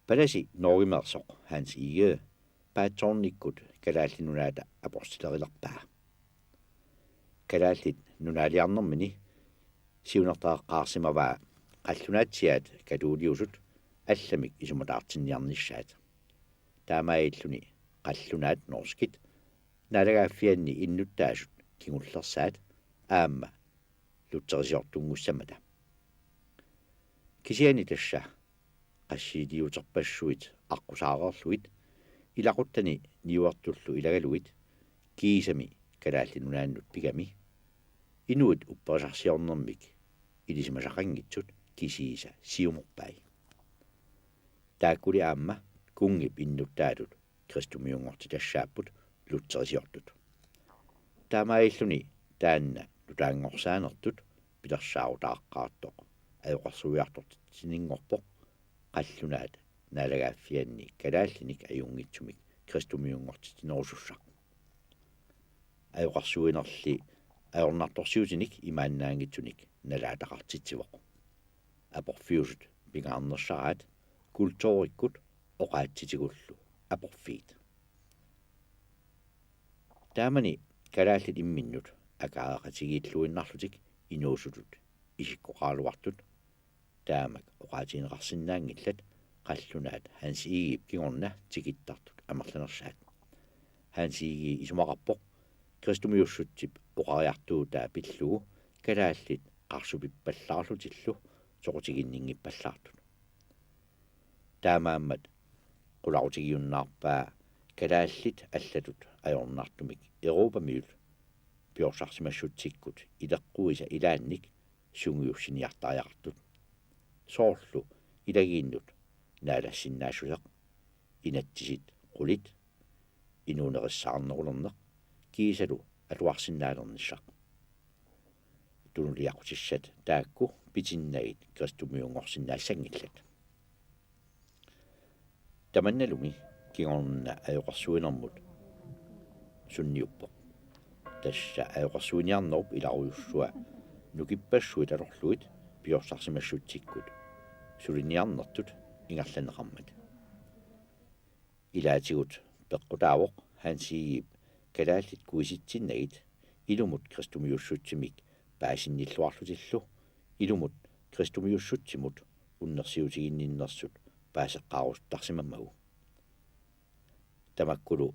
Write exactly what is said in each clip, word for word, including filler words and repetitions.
Palasi Norgemeersoq Hans Egede paatsoornikkut Kalaallit Nunaata aporsilerilerpaa. Kalaallit Nunaaliarnermini siunertariaqarsimavaa qallunaatsiaat katuuliusut allamik isumataartinniarnissaat. Taamaalilluni qallunaat norskit naalagaaffianni innuttaasut kingullersaat aamma lutserisiortunngussammata. Kisianni tassa qassiiliuterpassuit aqqusaareerlugit ilaquttani niuertullu ilagalugit kiisami Kalaallit Nunaannut pigami inuit upperisarsiornermik ilisimasaqanngitsut kisiisa siumorpai. Taakkuli aamma kunngip innuttaatut kristumiunngortitassaapput lutserisiortut. Taamaalilluni taanna nutaanngorsaanertut pilersaarutaaqqaartoq ajoqersuiartortitsininngorpoq qallunaat naalagaaffianni kalaallinik ajunngitsumik kristumiunngortitsinerusussaq. Ajoqersuinerli ajornartorsiutinik imaannaanngitsunik nalaataqartitsivoq. Aporfiusut pingaarnersaraat kulturikkut oqaatsitigullu aporfiit. Taamani kalaallit imminnut akaareqatigiilluinnarlutik inuusutut isikkoqaraluartut taamak oqaatigineqarsinnaanngillat qallunaat Hans Egedep kingorna tikittartut amerlanersaat. Hans Egede isumaqarpoq kristumiussutsip oqariartuutaa pillugu kalaallit qarsupippallaarlutillu soqutiginninngippallaartut. Taamaammat qularutigiunnaarpaa kalaallit allatut ajornartumik Europamiut piorsarsimassutsikkut ileqquisa ilaannik sungiussiniartariaqartut. Soorlu ilagiinnut naalassinnaassuseq, inatsisit qulit, inuunerissaarnerulerneq kiisalu atuarsinnaalernissaq. Tunuliaqutissat taakku pitinnagit kristumiunngorsinnaassanngillat. Tamannalumi kingorna ajoqersuinermut sunniuppoq. Tassa ajoqersuiniarnerup ilarujussua nukippassuit atorlugit piorsarsimassutsikkut suliniarnertut ingerlanneqarmat. Ilaatigut peqqutaavoq Hans Egedep kalaallit kuisitsinnagit ilumut kristumiussutsimik paasinnilluarlutillu ilumut kristumiussutsimut unnersiutiginninnersut paaseqqaaruttarsimammagu. Tamakkulu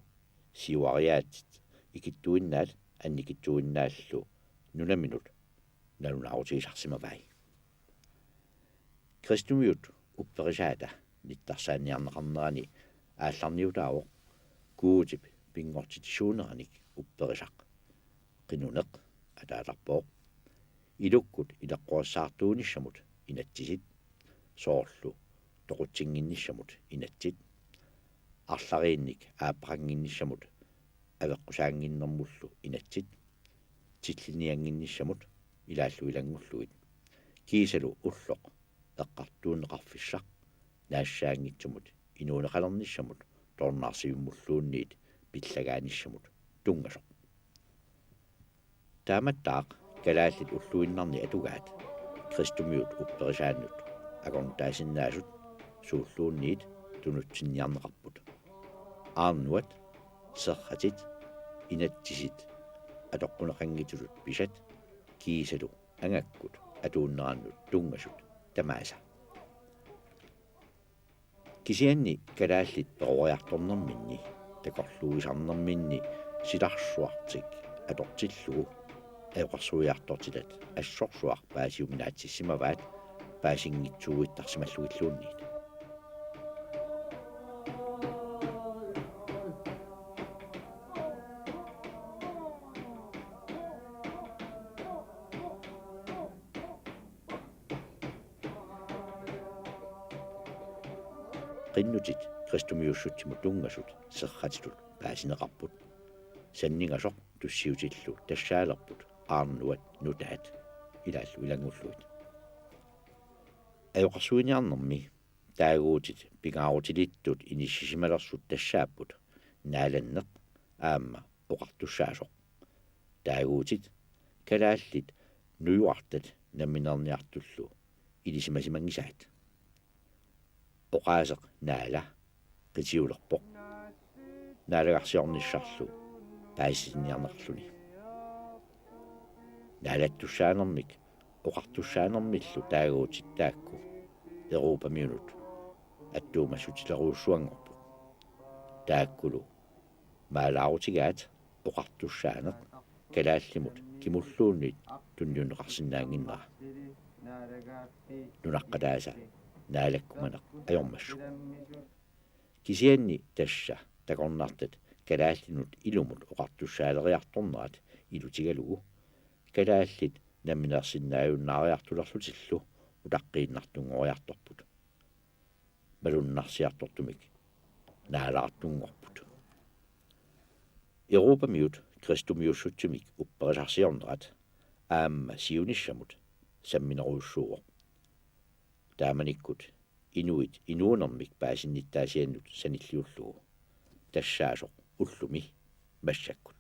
siuariaatsit ikittuinnaat annikitsuinnaallu nunaminut nalunaarutigisarsimavai. Kristumiut upperisaata nittarsaanniarneqarnerani aallarniutaavoq Guutip pinngortitsisuuneranik upperisaq. Qinuneq ataatarpoq. Ilukkut ileqqorissaartuunissamut inatsisit, soorlu toqutsinnginnissamut inatsit, arlariinnik aappaqannginnissamut aveqqusaannginnermullu inatsit, tilliniannginnissamut ilaallu ilanngullugit, kiisalu ulloq eqqartuunneqarfissaq naassaanngitsumut inuuneqalernissamut toornaarsivimmulluunniit pillagaanissamut tunngasoq. Taamattaaq kalaallit ulluinnarni atugaat kristumiut upperisaannut akornutaasinnaasut suulluunniit tunutsinniarneqarput. Aarnuat, serratit, inatsisit atoqquneqanngitsutut pisat kiisalu angakkut atuunnerannut tunngasut tamaasa. Kisianni kalaallit peroriartornerminni takorluuisarnerminni silarsuartik atortillugu ajoqersuiartortitat assorsuaq paasiuminaatsimavaat paasinngitsuuittarsimallugilluunniit. Qinnutit kristumiussutsimut tunngasut serratitut paasineqarput. Sanningasoq tussiutillu tassaalerput aarnuat nutaat ilaallu ilanngullugit. Ajoqersuiniarnermi taaguutit pingaarutilittut inissisimalersuut tassaapput naalanneq aamma oqartussaasoq. Taaguutit kalaallit nujuartat nammineerniartullu ilisimasimanngisaat. oqaaseq Naala qitiulerpoq naalagarsiornissarlu paasitinniarneqarluni. Naalattussaanermik oqartussaanermillu taaguutit taakku Europamiunut attuumassutilerujussuanngorput. Taakkulu maalaarutigaat oqartussaaneq kalaallimut kimulluunniit tunniunneqarsinnaannginnera. Nunaqqataasa naalakkumaneq ajormassuk. Kisianni tassa takornartat kalaallinut ilumut oqartussaaleriartornerat ilutigalugu kalaallit nammineersinnaajunnaariartulerlutillu utaqqiinnartunngoriartorput. Malunnarsiartortumik naalaartunngorput. Europamiut kristumiussutsimik upperisarsiornerat aamma siunissamut samminerujussuuvoq. Taamanikkut inuit inuunermik paasinnittaasiannut sanilliullugu, tassaasoq ullumi massakkut.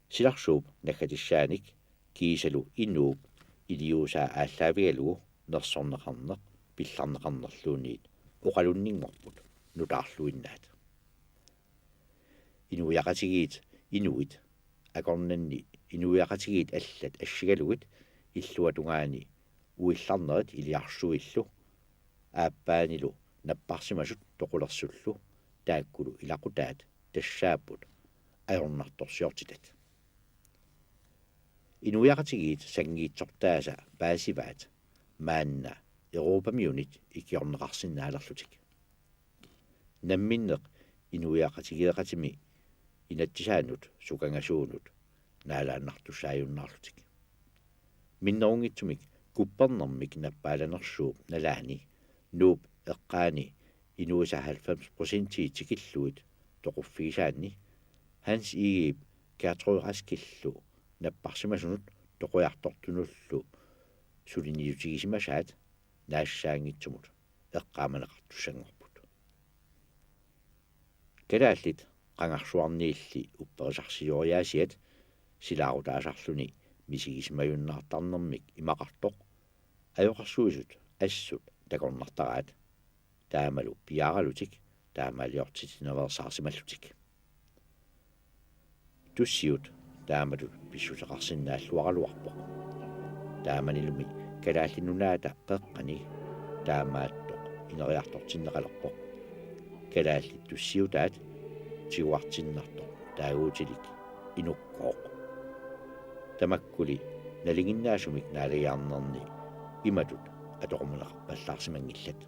Silarsuup naggatissaanik kiisalu inuup iliuusaa aallaavigalugu nersorneqarneq pillarneqarnerluunniit oqalunninngorput nutaarluinnaat. Inuiaqatigiit inuit akornanni inuiaqatigiit allat assigalugit illuatungaani uillarnerit iliarsuillu aappaanilu napparsimasut toqulersullu taakkulu ilaqutaat tassaapput ajornartorsiortitat. Inuiaqatigiit sanngiitsortaasa paasivaat maanna Europamiunit ikiorneqarsinnaalerlutik. Namminneq inuiaqatigeeqatimi inatsisaanut sukangasuunut naalaannartussaajunnaarlutik. Minnerunngitsumik kuppernermik nappaalanersuup nalaani Nuup eqqaani inuisa halvfems procentii tikillugit toquffigisaanni Hans Egedep Gertrud Raskillu napparsimasunut toqujartortunullu suliniutigisimasaat naassaanngitsumut eqqaamaneqartussanngorput. Kalaallit qangarsuarniilli upperisarsioriaasiat silaarutaasarluni misigisimajunnaartarnermik imaqartoq ajoqersuisut assut takornartaraat, taamalu piaaralutik taamaaliortitsinaveersaarsimallutik. Tussiut taamatut pissuseqarsinnaalluaraluarpoq. Taamanilumi Kalaallit Nunaata qeqqani taamaattoq ineriartortinneqalerpoq. Kalaallit tussiutaat tiguartinnartoq taaguutilik inukkooq. Tamakkuli nalinginnaasumik naalagiarnerni imatut atorumaneqarpallaarsimanngillat.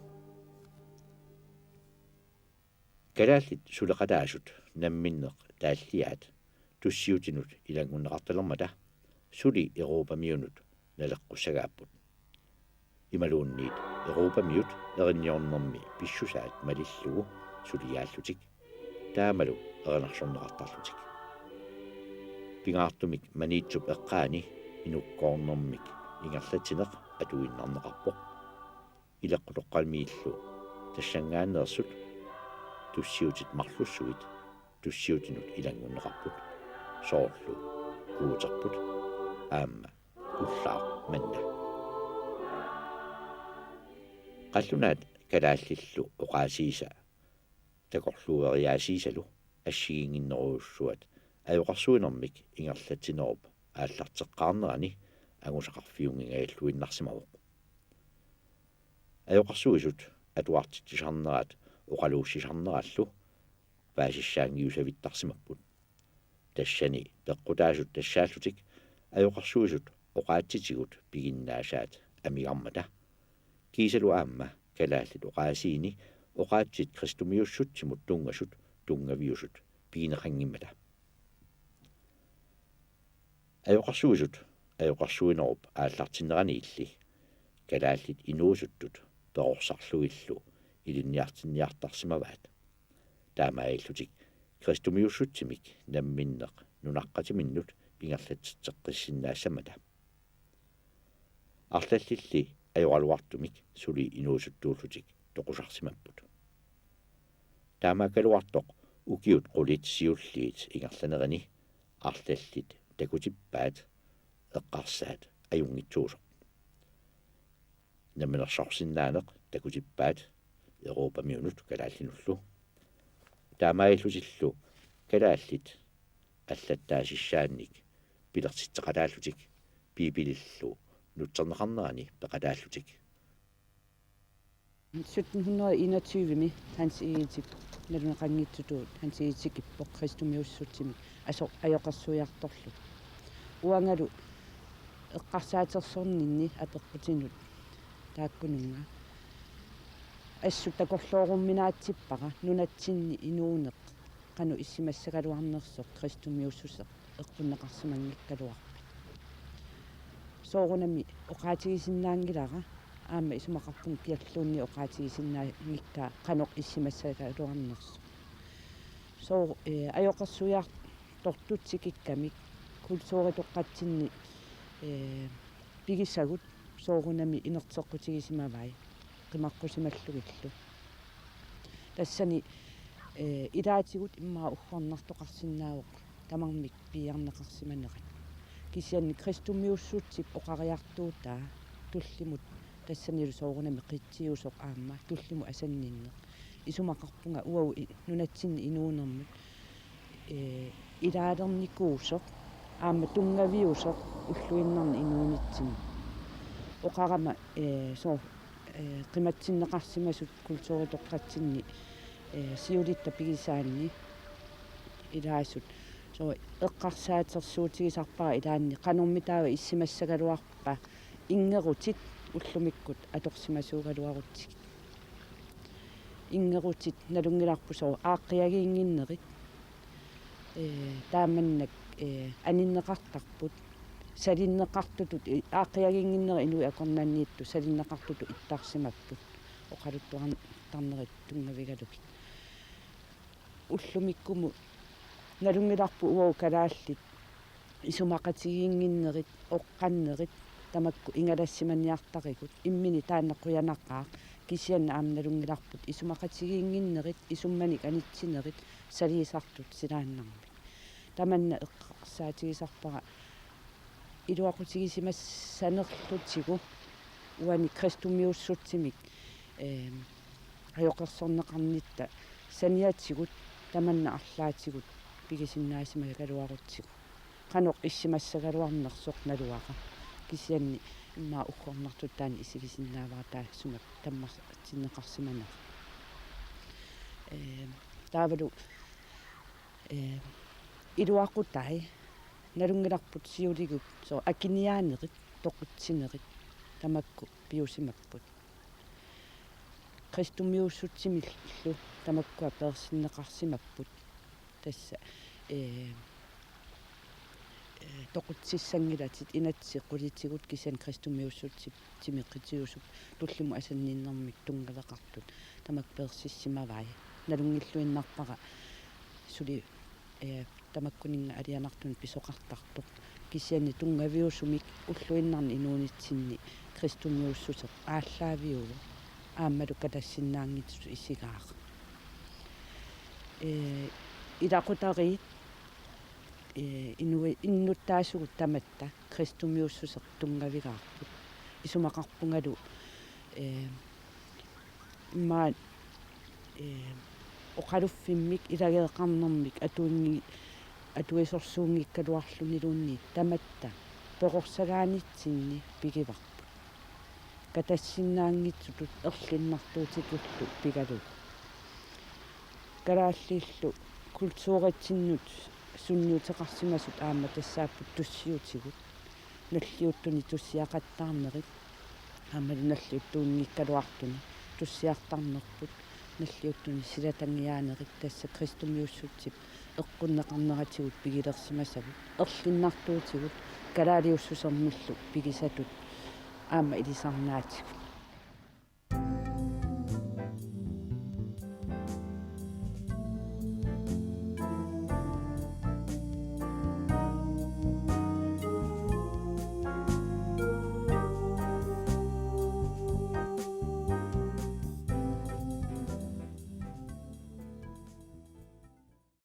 Kalaallit suleqataasut namminneq taalliaat tussiutinut ilanngunneqartalermata suli Europamiunut naleqqussagaapput. Imaluunniit Europamiut erinniornermi pissusaat malillugu suliaallutik taamalu erinarsorneqartarlutik. Pingaartumik Maniitsup eqqaani inukkoornermik ingerlatsineq atuinnarneqarpoq. Ileqqutoqqamiillu tassanngaanneersut tussiutit marlussuit tussiutinut ilanngunneqarput, soorlu Guuterput aamma Ullaaq manna. Qallunaat kalaallillu oqaasiisa takorluueriaasiisalu assigiinnginnerujussuat ajoqersuinermik ingerlatsinerup aallarteqqaarnerani angusaqarfiunngingajalluinnarsimavoq. Ajoqersuisut atuartitsisarnerat oqaluussisarnerallu paasissaanngiusavittarsimapput. Tassani peqqutaasut tassaallutik ajoqersuisut oqaatsitigut piginnaasaat amigarmata. Kiisalu aamma kalaallit oqaasiini oqaatsit kristumiussutsimut tunngasut tunngaviusut pigineqanngimmata. Ajoqersuisut ajoqersuinerup aallartinneraniilli kalaallit inuusuttut perorsarlugillu ilinniartinniartarsimavaat. Taamaalillutik kristumiussutsimik namminneq nunaqqatiminnut ingerlatsitseqqissinnaassammata. Arlallilli ajoraluartumik suli inuusuttuullutik toqusarsimapput. Taamaakkaluartoq ukiut qulit siulliit ingerlanerini arlallit takutippaat eqqarsaat ajunngitsuusoq. Namminersorsinnaaneq takutippaat Europamiunut kalaallinullu. Taamaalillutillu kalaallit allattaasissaannik pilertitseqataallutik Biibilillu nutserneqarnerani peqataallutik. Sytten hundrede enogtyve-mi Hans Egedep naluneqanngitsutut Hans Egede tikippoq kristumiuussutsimik aso- ajoqersuiartorlu. Uangalu eqqarsaatersorninni apeqqutinut taakkununnga assut takorloorumminaatsippara nunatsinni inuuneq qanoq issimassagaluarnersoq kristumiuussuseq eqqunneqarsimanngikkaluarpat. Soorunami oqaatigisinnaanngilara aamma isumaqarpunga kialluunniit oqaatigisinnaanngikkaa qanoq issimassagaluarnersoq. Soo- ee, ajoqersuiartortut tikikkamik kulturitoqqatsinni ee, pigisagut soorunami inerteqqutigisimavai qimaqqusimallugillu. Tassani ee, ilaatigut immaqa uggornartoqarsinnaavoq tamarmik piiarneqarsimanerat. Kisianni kristumiuussutsip oqariartuutaa tullimut tassanilu soorunami qitsiusoq aamma tullimut asanninneq. Isumaqarpunga uagut i- nunatsinni inuunermut ee, ilaalernikuusoq aamma tunngaviusoq ulluinnarni inuunitsinni. Oqarama ee, soo- ee, qimatsinneqarsimasut kulturitoqqatsinni ee, siulitta pigisaanni ilaasut. Soo eqqarsaatersuutigisarpara ilaanni qanormitaava issimassagaluarpa inngerutit ullumikkut atorsimasuugaluarutsigit. Inngerutit nalunngilarput soo aaqqiagiinnginnerit ee, taamannak ee, aninneqartarput salinneqartutut i- aaqqiagiinnginnerit inuit akornanniittut salinneqartutut ittarsimapput oqaluttuartarnerit tunngavigalugit. Ullumikkumut nalunngilarput uagut kalaallit isumaqatigiinnginnerit oqqannerit tamakku ingalassimaniartarigut imminut taanna qujanaqaaq kisianni aamma nalunngilarput isumaqatigiinnginnerit isummanik anitsinerit saliisartut silaannarmik. Tamanna eqqarsaatigisarpara iluaqutigisimassanerlutigu uani kristumiuussutsimik ee, ajoqersorneqarnitta saniatigut tamanna arlaatigut pigisinnaasimagaluarutsigu. Qanoq issimassagaluarnersoq naluara. Kisianni immaqa uggornartutut taanna isigisinnaavara taassuma tammartinneqarsimanera. Ee, taavalu ee, iluaqutai nalunngilarput siuligup soo akiniaanerit toqutsinerit tamakku piusimapput. Kristumiuussutsimillu tamakkua peersinneqarsimapput. Tassa ee, ee, toqutsissanngilatit inatsit qulitigut kisianni kristumiuussutsip timi qitiusup tullimut asanninnermik tunngaveqartut tamakku peersissimavai. Nalunngilluinnarpara suli ee, tamakkuninnga alianartunut pisoqartartoq. Kisianni tunngaviusumik ulluinnarni inuunitsinni kristumiuussuseq aallaaviuvoq aammalu katassinnaanngitsutut isigaara. Ee, ilaqutariit ee, inui- innuttaasugut tamatta kristumiuussuseq tunngavigaarput. Isumaqarpungalu ee, immaqa ee, oqaluffimmik ilageeqarnermik atuinngi- atuisorsuunngikkaluarluniluunniit tamatta perorsagaanitsinni pigivarput. Katassinnaanngitsutut erlinnartuutitullu pigalugu. Kalaalliillu kulturitsinnut sunniuteqarsimasut aamma tassaapput tussiutigut, nalliuttuni tussiaqattaarnerit aammalu nalliuttuunngikkaluartuni tussiartarnerput, nalliuttuni silatangiaanerit tassa kristumiuussutsip eqqunneqarneratigut pigilersimasagut, erlinnartuutigut kalaaliussusermillu pigisatut aamma ilisarnaatigut.